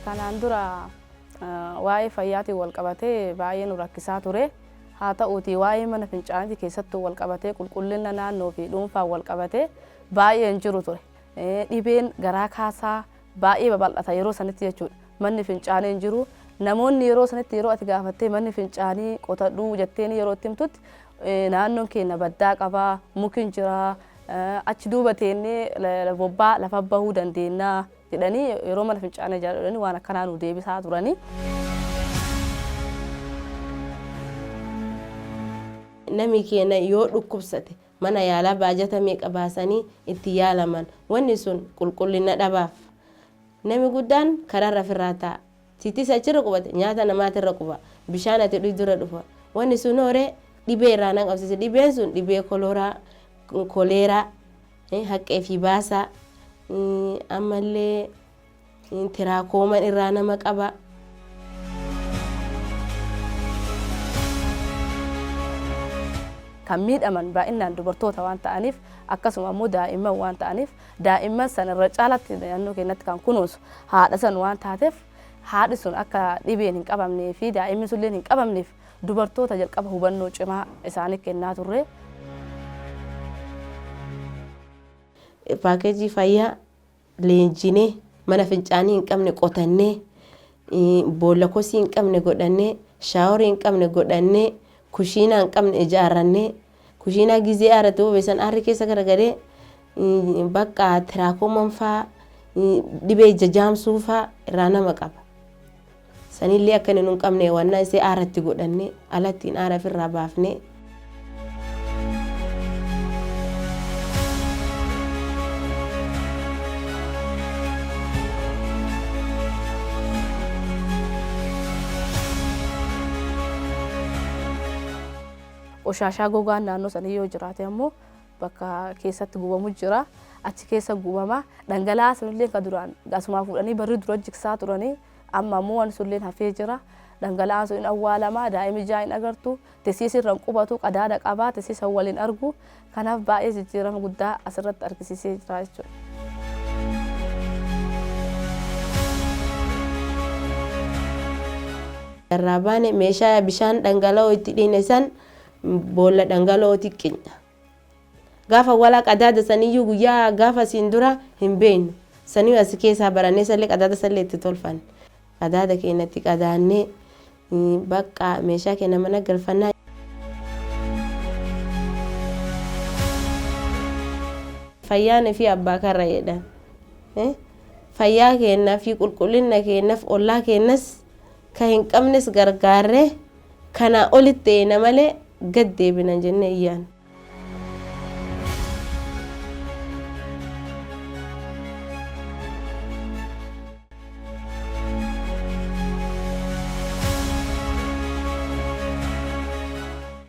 Kanaan dura waa'ee fayyaatiin wal qabatee baay'ee nu rakkisaa ture. Haa ta'uutii waa'ee mana fincaanii keessattuu wal qabatee, qulqullina naannoo fi dhuunfaan wal qabatee baay'ee hin jiru ture. Dhibeen garaa kaasaa baay'ee babal'ata yeroo sanitti jechuudha. Manni fincaanii hin jiru. Namoonni yeroo sanitti yeroo ati gaafattee manni fincaanii qotadhu jetteen yeroo itti himtutti, naannoon keenya baddaa qabaa, muki hin jira, achi duuba teennee bobbaa lafa bahuu dandeenya jedhanii, yeroo mana fincaanii ijaaranii waan akkanaa nu deebisaa turanii. Nami keenya yoo dhukkubsate mana yaalaa baajata meeqa baasanii itti yaalaman. Wanni sun qulqullina dhabaaf. Nami guddaan karaarra ofirraa taa'a. Titis achirra qubate, nyaata namaatirra quba. Bishaan ati dhugdurra dhufa. Wanni sun horee dhibee irraa nan qabsiise. Dhibeen sun dhibee koloraa, koleeraa, haqqee fi baasaa, ammallee tiraakooman irraa nama qaba. Kan miidhaman baay'inaan dubartoota waan ta'aniif, akkasuma immoo daa'imman waan ta'aniif, daa'imman san irra caalatti naannoo keenyatti kan kunuunsu haadha san waan taateef, haadhi sun akka dhibeen hin qabamnee fi daa'imni sunillee hin qabamneef dubartoota jalqaba hubannoo cimaa isaaniif kennaa turre. Paakeejii fayyaa leenjinee, mana fincaanii hin qabne qotannee, boolla kosii hin qabne godhannee, shaaworii hin qabne godhannee, kushiinaa hin qabne ijaarrannee, kushiinaa gizee aarratti bobeessan aarri keessa garagalee bakka tiraakoman faa, dhibee ija jaamsuu faa irraa nama qaba. Sanillee akka inni nu hin qabne wannaa isee aaratti godhannee alattiin aara ofirraa baafnee. Qoshaashaa gogaan naannoo sanii yoo jiraate ammoo bakka keessatti gubamu jira. Achi keessa gubama. Dhangala'aa sunillee kan duraan asumaa fuudhanii barri dura jigsaa turanii, amma ammoo waan sunillee hafee jira. Dhangala'aan sun hin awwaalama. Daa'imni ijaa hin agartu. Tisiis irra hin qubatu. Qadaada qabaa. Tisiisa waliin argu. Kanaaf baay'ee jijjiirama guddaa asirratti argisiisee jira jechuudha. Irraa baane meeshaa bishaan dhangala'oo itti dhiine san boolla dhangala'ooti qinya. Gaafa walaa qadaada saniyyuu guyyaa gaafa siin dura hin beeknu. Saniyyuu asi keessaa barannee sallee qadaada sallee itti tolfanne. Qadaada keenya itti qadaannee bakka meeshaa keenya mana galfannaa. Fayyaan fi abbaa karra jedhan. Fayyaa keenyaa fi qulqullina keenyaaf ollaa keenyas ka hin qabnes gargaarree kanaa olitti eena malee gad deebina jennee iyyaan.